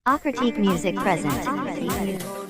Akratik Music present.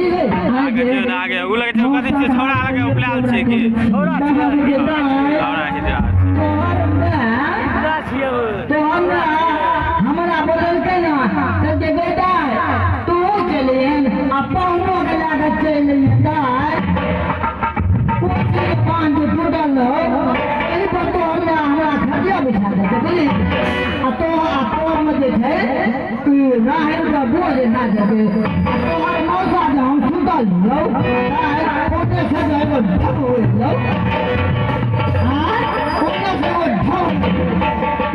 आगे उ लगे छै कथि छै छौड़ा लगे उपलाल छै की छौड़ा छै तो हमरा हमरा बोललकै ना कहलकै बेटा तू चलियन आ पहुनो के लागे चलियन दाय पान जे टूटल एहि पर तो हमरा हमरा खटिया बिछा देतै बुझली आ तो आ तोर में जे छै राहैर के बोझ ना देबै आ तोहर मौसा जे हम सुतल रहो दाय ओते से जे एगो ढब होइ गेलौ हाँ ओते से एगो ढब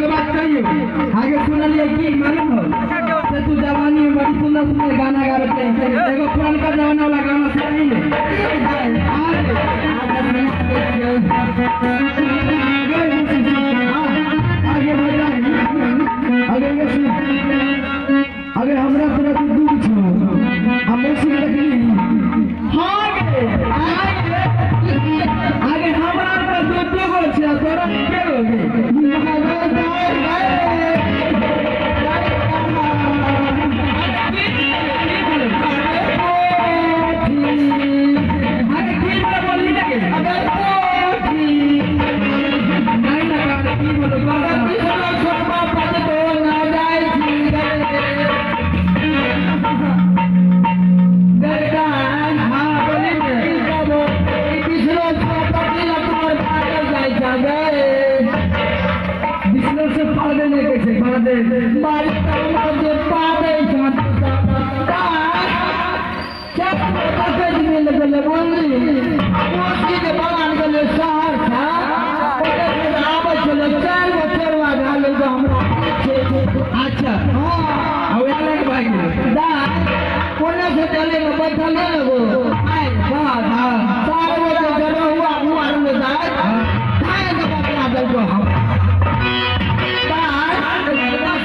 आगे सुनलिए की मालूम हो से तू जवानी में बड़ी सुंदर सुंदर गाना गाते हैं एगो पुरानका जमाना वाला गाना सुनाई ने आगे बढ़ आगे आगे हमरा तोरा तू दूर छो हम मौसी के देखली हां गे आगे हमरा तोरा दू दू गो छै तोरा के गो गे अरे की बोली लगे अगर कोठी तोहर जे बारी जे पादै छन चार पैकेज मिल गेलै बोलली कोसी के बगान गेलै सहरसा ओतऽ से आबै छलै 4 गो चोरवा भए गेल हमरा। अच्छा हाँ आ वएह लए के भागि गेलै। दाय कोने से चले में बैठल ने गो आइ बात 4 गो जे जरहुआ हुआ रहलै दाय धाय के बकरा देलको हम दाय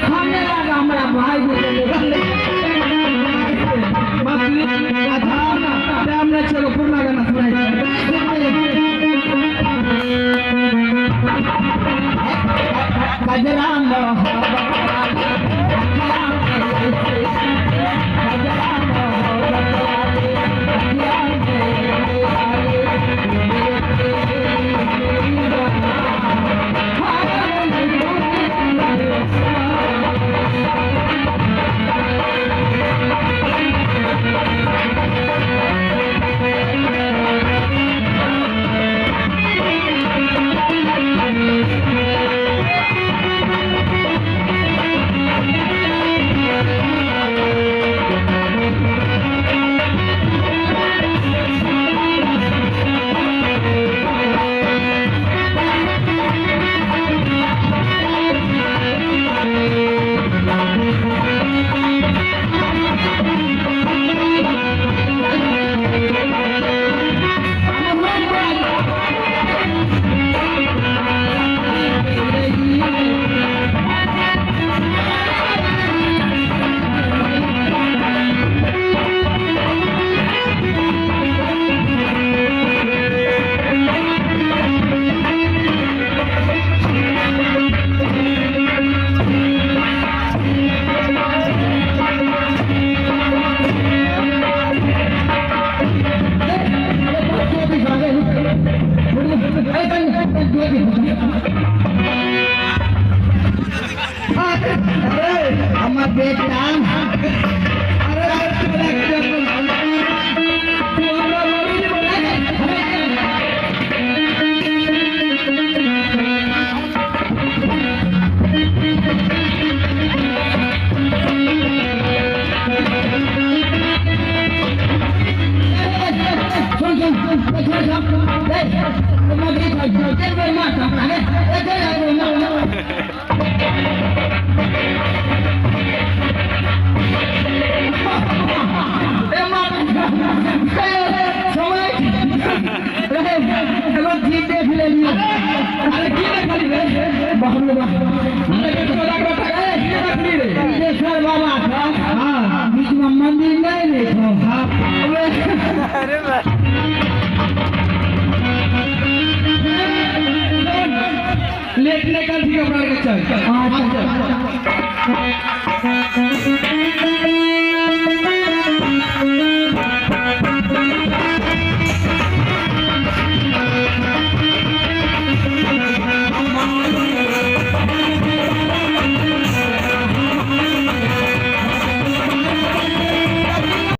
सामने लगा हमरा भाई गेलै। अच्छा टाइम नहि छै, एगो पुरना गाना सुनाइ छी। कजरा मोहब्बत वाली अखियाँ में ऐसे, कजरा मोहब्बत वाली अखियाँ में वाली, मेरी जान, हाय मेरी हमर बेटा अरे तू हमरा मम्मी बना। सुन सुन सुन सुन ए मगरी चल चल मार हमरा ए चल ए मार समय रे एगो चीज देख लेलिए। अरे की देखली रे? बाप रे बाप। अरे तोरा के बेटा की देखली रे? सिद्धेश्वर बाबा का हाँ बीच में मंदिर नहीं ले छो। हाँ लेट नहीं कर ठीक है, अपना लेके चल। हाँ चल।